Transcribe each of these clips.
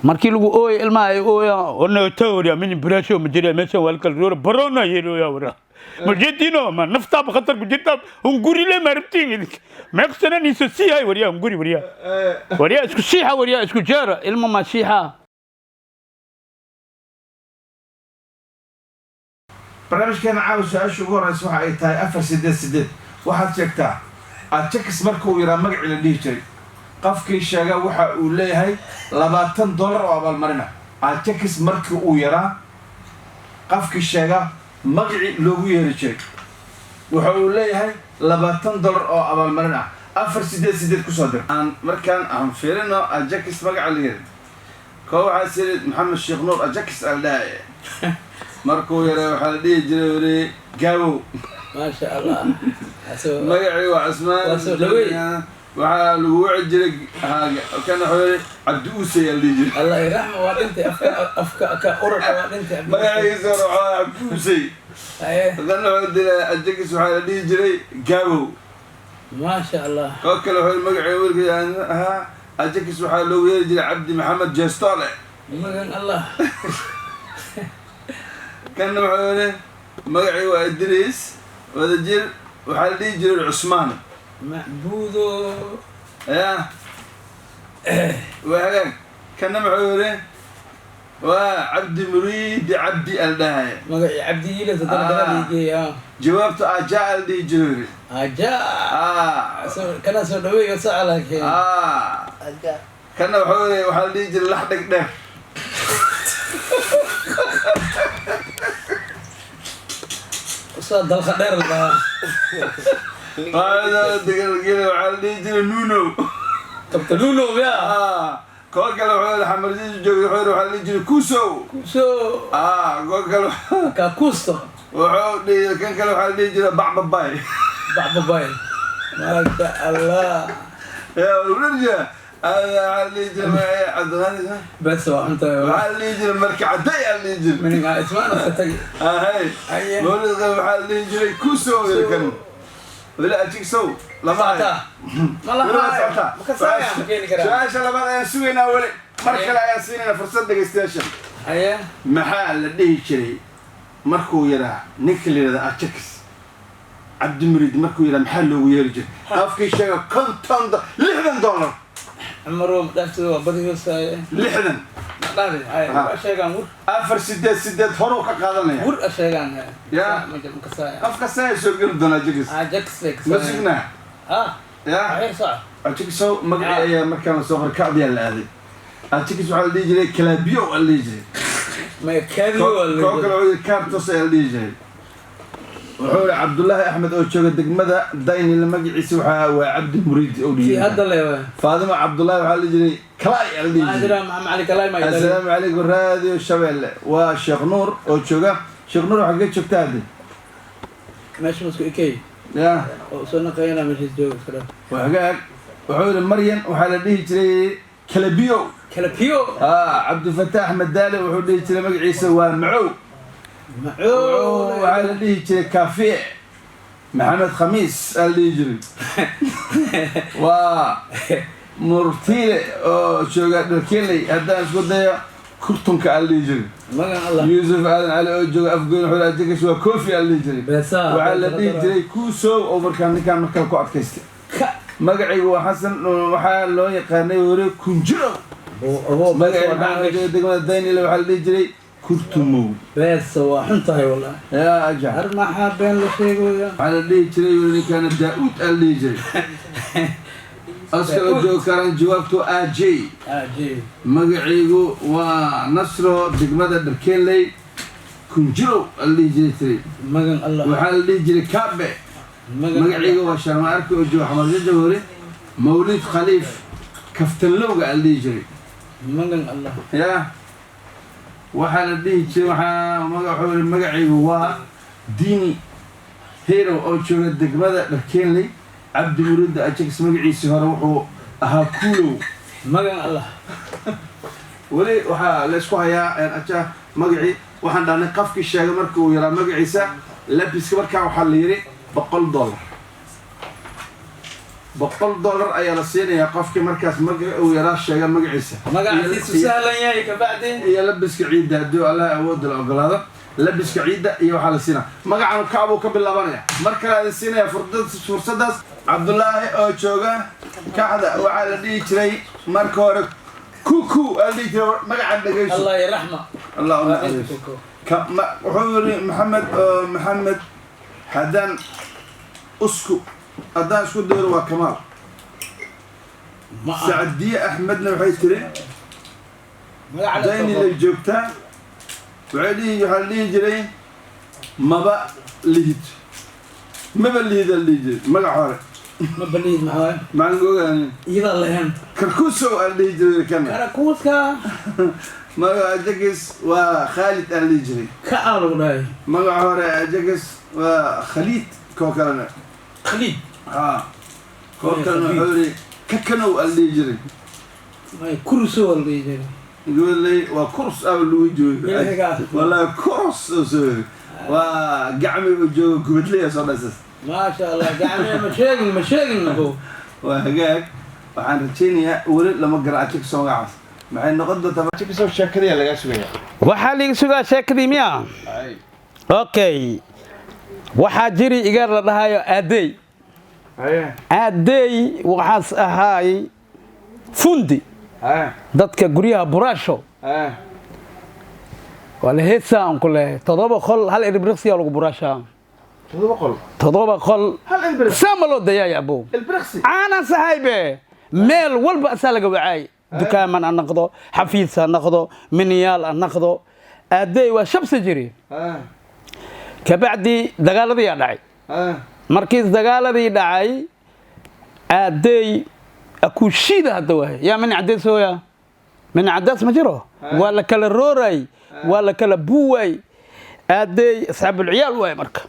Markii lagu ooyo, ilmaha ay ooyaan, onata waryaa, mini buraasho ma jira meeshan, waa lakala roora barona yeelooya. Waraa majeedino ma naftaaba khatar ku jirta? Hunguri le ma rabtiin idinka? Meeqsanan iso siihay waryaa, hunguri waryaa, waryaa isku siixa, waryaa isku jeera, ilma ma siixa. Barnaamijkeena caawa su-aasha ugu horeysa waxa ay tahay 488. Waxaad sheegtaa Ajakis marka uu yaraa magacii la dhihi jiray. Qofkii sheega waxa uu leeyahay $20 oo abaalmarina. Ajakis markii uu yaraa, qofkii sheega magacii loogu yeeri jiray waxa uu leeyahay $20 oo abaalmarin ah. 488 kusoo dir. Aan markaan aan fiirino Ajakis magaca la yiri. Koo waxaa siri Maxamed Sheekh Nuur, Ajakis aan dhahay markuu yaray waxaa la dhihi jiray weli Gaabow. Maasha Allah. Magacii waa Cusmaan. Waa soo dhaweey. Waxaa lagu wici jiray kan wuxuu yiri Cabdi Uuse ayaa la dhihi jiray. Allah iraxma, waa dhintay, afka afka ka urur, waa dhintay. Magaciisa hore waxaa Cabdi Uusey. Haye. Haddana wuxuu dilay Ajakis waxaa la dhihi jiray Gaabow. Maasha Allah. Koo kale wuxuu magacii wiilka ahaa Ajakis waxaa loogu yeeri jiray Cabdi Maxamed Jeestole. Magan Allah. Kanna wuxuu yiri magacii waa Idriis Wadajir, waxaa la dhihi jiray Cusmaan. Macbuudo. Ya, waa hagaag. Kanna muxuu yiri? Waa Cabdi Muriidi Cabdi al dhahay. Magacii Cabdiyiile haddana gadaal iigeeya. Jawaabta ajaa al dhihi jiray yiri. Aja. Kana soo dhaweeyo saca laakiin. Kanna wuxuu yiri waxaa la dhihi jiray lax dheg dheer. Saa dalka dheer la dhahaa. Waxaa la dhihi jiray Nuno. Kabta Nuno ya. Koo kale wuxuu yiri Xamarjiis joogay, wuxuu yiri waxaa la dhihi jiray Kusow. Kuso. Koo kale ka kusto. Wuxuu dhihi kan kale waxaa la dhihi jiray Bacbabay. Bacbabay, maasha Allah. Yaa warja, waxaa la dhihi jiray magaciisa Cabdiqani. Bes, waa xuntahay. Waxaa la dhihi jiray Marka Caday aa la dhihi jiray. Mininga Ismaan iska tagi. Ahay. Haye. Mawlid Qeyb waxaa la dhihi jiray Kusow yiri kan weli Ajigsow lama hayo. Socotaa ma Weli waa lahaay. socotaa. Ma kasaaya, ma keeni karaa. Su-aasha labaad ayaan sugaynaa weli. Mar kale ayaan siinaynaa fursad dhegaystayaasha. Haye. Maxaa la dhihi jiray markuu yaraa ninka la yidhahda Ajax Cabdimuriid? Markuu yaraa maxaa loogu yeeri jiray? Afkii sheega 50 $60. Cumaro dhaaftooda waa badi hoosaaye. 60. Ma dhaafi haye. Waa sheegaan wur. 488 horuu ka qaadanaya. Wur a sheegaan. Ya. Ma kasaaya. Qof kasta ayaa soo geli doona Ajax. Ajax bay Ma kasaaya. sugnaa? Ah. Ya. Waxyar soco. Ajaxow magacii ayaa markaan lasoo qoray kacdiyaa la aaday. Ajax waxaa la dhihi jiray Kalaabiyo aa la dhihi jiray. Ma kaadiyo waa la. Koo kale wuxuu yidhi Cartos ayaa la dhihi jiray. Wuxuu yihi Cabdullaahi Axmed oo jooga degmada Daynila, magaciisa waxaa waa Cabdi Muriid oo kii dhihi. Hadda leewa. Faadimo Cabdullaahi waxaa la dhihi jiray Kalaay aa la dhihi maxaa jiray. Jira Maxamed Cali Kalaay ma idhalin. Assalaamu calaykum Raadiyo Shabeelle, waa Sheekh Nuur oo jooga. Sheekh Nuur, waxaa kaga joogta hadde? Meesha masku ikey. Ya. Oo soo naqayana meesha jooga iska dhaf. Waa hagaag. Wuxuu yihi Maryan waxaa la dhihi jiray Kalabiyo. Kala piyo. Cabdifataax Madaale wuxuu dhihi jiray magaciisa waa Macow. Macoo. Waxaa la dhihi jiray Kaafiye Maxamed Khamiis aa la dhihi jiray. Waa Murtiile oo jooga Dharkeley, haddaan isku dayo Kurtunka aa la dhihi jiray. Magan Allah. Yuusuf Aadan Cali oo jooga Afgoyn wuxuu Ajagas waa Kofi aa la dhihi jiray. Beesa. Waxaa la dhihi jiray Kuusow oo markaa ninkaan markale ku adkaystay. Ka. Magacaygu waa Xasan, waxaa loo yaqaanay weri Kunjiro. Abo. Magacayga maxaa jooga degmada Daynile, waxaa la dhihi jiray Kurtumow. Beesa waa xun tahay wallahi. Yaa ajax. Har maxaa been la sheegaya? Waxaa la dhihi jiray weli ninkaana Daa-uud aa la dhihi jiray. Askar oo joogi karaan, jawaabtu aj. Aji. Magacaygu waa Nasro, degmada Dharkeenley, Kunjirow aa la dhihi jiray tiri. Magan Allah. Waxaa la dhihi jiray Kaabe. Magan. Magacayga waa Sharma Arki oo jooga Xamarjaja hore. Mawlid Khaliif, Kaftanlowga aa la dhihi jiray. Magan Allah. Ya, waxaa la dhihi jiray waxaa wuxuu yihi magacaygu waa Diini Hero oo jooga degmada Dharkeenley. Cabdi Muriida Ajax magaciisii hore wuxuu ahaa Kuulow. Magan Allah. Weli waxaa la isku hayaa aja magacii. Waxaan dhahnay qafkii sheegay marka uu yaraa magaciisa labiska markaa waxaa la yidhi $1. $100 ayaa la siinayaa qofkii markaas magaca uu yaraa sheega magaciisa. Magaciisu sahlan yahay kabacdi. Iyo labiska ciidda, haddii Allah awoodda la ogolaado, labiska ciidda iyo waxaa la siinaa magacan kacbuu ka bilaabanaya. Mar kale adin siinaya fursadaas. Cabdulaahi oo jooga Kaxda, waxaa la dhihi jiray marka hore Kuku aa la dhihi jiray magaca. Dhegeyso. Allah yarxama. Allah u naxariisto. Wuxuu yiri Maxamed oo Maxamed, haddaan isku dayro, waa Kamaal. Ma aha. Sacdiye Axmedna waxay tiri magaca la Dayni lay joogtaa, waxaa la dhihi jiray Maba Lihid, Maba Lihid aa la dhihi jiray magaca hore. Ma baliid maxaa? Maxaan ogaani? Iyada lahayn. Karkuso aa la dhihi jiray kana. Karakuuska. Magaca Ajakis waa Khaalid aa la dhihi jiray. Ka aa lagu dhahay. Magaca hore Ajakis waa Khaliid, koo kalena. Khaliid. Ha, koo kalena wuxuu yidhi Kakanow aa la dhihi jiray. May Kurso la dhihi jiray. Gabadley waa Kurs aa lagu joogo. Ilaahigaa. Wallahi Kurs oo soo yiri waa gacmi uu joogo Gubadley soo dhasas. Maasha Allah, gacmee ma sheegin, ma sheegin abo. Waa hagaag, waxaan rajaynayaa weli lama gara Ajakis magacaas maxay noqon doontaa. Ajakis sheekadii lagaa sugaya. Waxaa liiga sugaa sheekadii miya? Okay, waxaa jiri igaar la dhahayo Aadey. Aadey waxaas ahaay fundi dadka guryaha buraasho. Waa la heesaa aan ku leeyahay 7 qol hal ilbiriqsiyaa lagu buraashaa. 7 qol? 7 qol. Hal ilbiriqsi? Saama loo dayaay abow. Ilbiriqsi. Caanaan sahaybe, meel walba asaa laga wacaay, dukaaman ha noqdo, xafiis ha noqdo, miniyaal ha noqdo, Aadey waa shabsi jiri. Kabacdi dagaaladii yaa dhacay. Markiis dagaaladii dhacay, Aadey akuushiida hadda waay yaa min cadays hooya, min cadays ma jiro, waa la kala rooray, waa la kala buuway. Aadey asxaabulciyaal waay, marka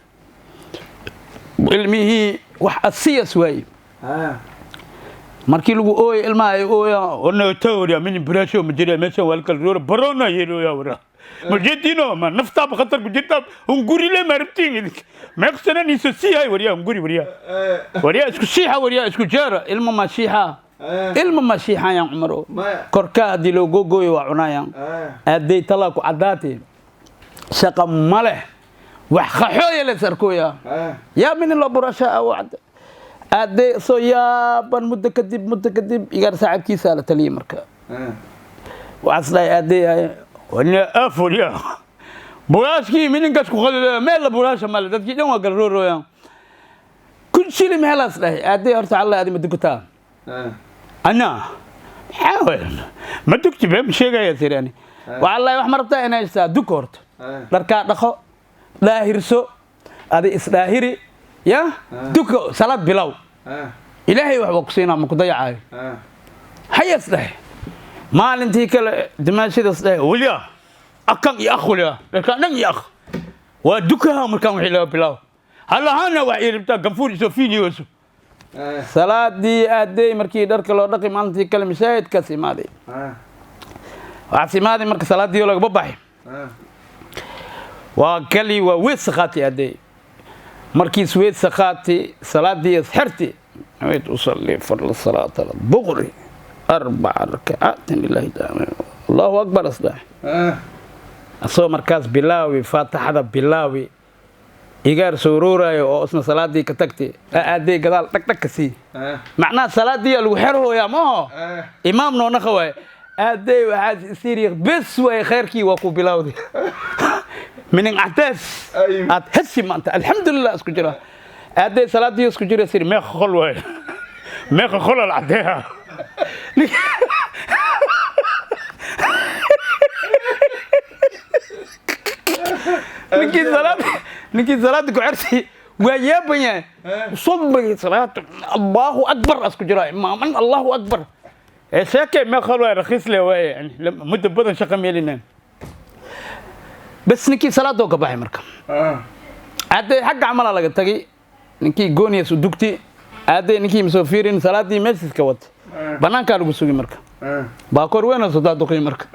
ilmihii wax asiyas waaye. Markii lagu ooyo, ilmaha ay ooyaan onatawriya min brasho ma jira meeshan, waa la kala roora barona yeeloya wara majedino ma naftaaba khatar ku jirta. Hunguri le marabtiin idinka meeqsanan iso siihay waryaa, hunguri waryaa, waryaa isku siixa, waryaa isku jeera. Ilma ma siixa, ilma ma siixayaan, Cumaro. Maya. Korkaa haddii loo googooyo waa cunayaan. Aaday talaa ku caddaatay, shaqa ma leh, wax qaxooya lees arkooya yaa min loo burasha wacd. Aaday soo yaaban muddo kadib igaar saaxiibkiisa la taliyay. Marka waxaas dhahay aaday wana afuriya buraashkii mininkaas ku qalilaya, meel la buraasha male, dadkii dhan waa galrooroyaan, 1000 shilin meelaas dhahay. Aaday horta alla aadi ma dukataa? Ana maxaa waay, ma dugti been sheegaya tirani. Waxaa wax ma rabtaa inay haystaa duka horta, dharkaa dhaqo, dhaahirso, adi isdhaahiri ya, duka, salaad bilow, Ilaahay waxba ku siinaa, ma ku dayacayo. Hayas dhahay maalintii kale dimaashidaas dhahay weliya akan iyo akh, weliya dharkaan dhan iyo akh waa dukaha. Markaan wixii laga bilaabo halahaana wax ii rabtaa ganfuur isoo fiidiyooso. Salaadii aaday markii dharka loo dhaqi, maalintii kale masaajidkaas imaaday. Waxaas imaaday marka salaadii oo lagaba baxay, waa kali waa weys qaati aaday. Markiis weys qaati, salaadii isxirti, نويت أصلي فرض صلاة الظهر 4 ركعات لله تعالى، الله أكبر أصدح. Asagoo markaas bilaawi faataxada bilaawi, igaar suuruurayo oo isna salaadii ka tagtay aaday gadaal dhag dhag ka sii, macnaha salaadii lagu xerhooyaa maaho, imaam noonaqa waaye. Aaday waxaad isiri bes waaye, khayrkii waa ku bilawday, minin cadays aad hesi maanta, alxamdulilah isku jira. Aaday salaadii isku jira siri meeqa qol waaye, meeqa qol al cadeeya. Ninkii salaada ku xirtay waa yaaban yahay, subigi salaad Allahu akbar asku jira, imaaman Allahu akbar ee sheekay meeqa qol waaye, rakhiis le waaye, yani muddo badan shaqa meelinaan bas. Ninkii salaadoo ka baxay marka aaday xagga camalaa laga tagay, ninkii gooniyas u dugti aaday, ninkii masoo fiirin, salaadii meeshiiska wata, banaankaa lagu sugi. Marka baakoor weyn oo sodaa duqay marka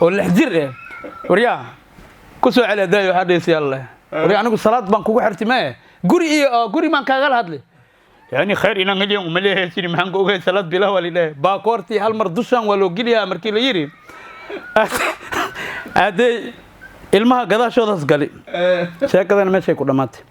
oo 6 jir eh, waryaa ku soo celi hadaayo, waxaa dhehaysa yalla waryaa, anigu salaad baan kugu xirtay mae guri iyo guri baan kaagala hadlay. Yani khayr inaan heliyan uma leeyahay sini, maxaan ka ogahay? Salaad bilaa waa lidhahay, baakoortii hal mar dushaan waa loo geliyaa. Markii la yidhi aadee ilmaha gadaashoodaas gali, sheekadana meeshay ku dhammaatay.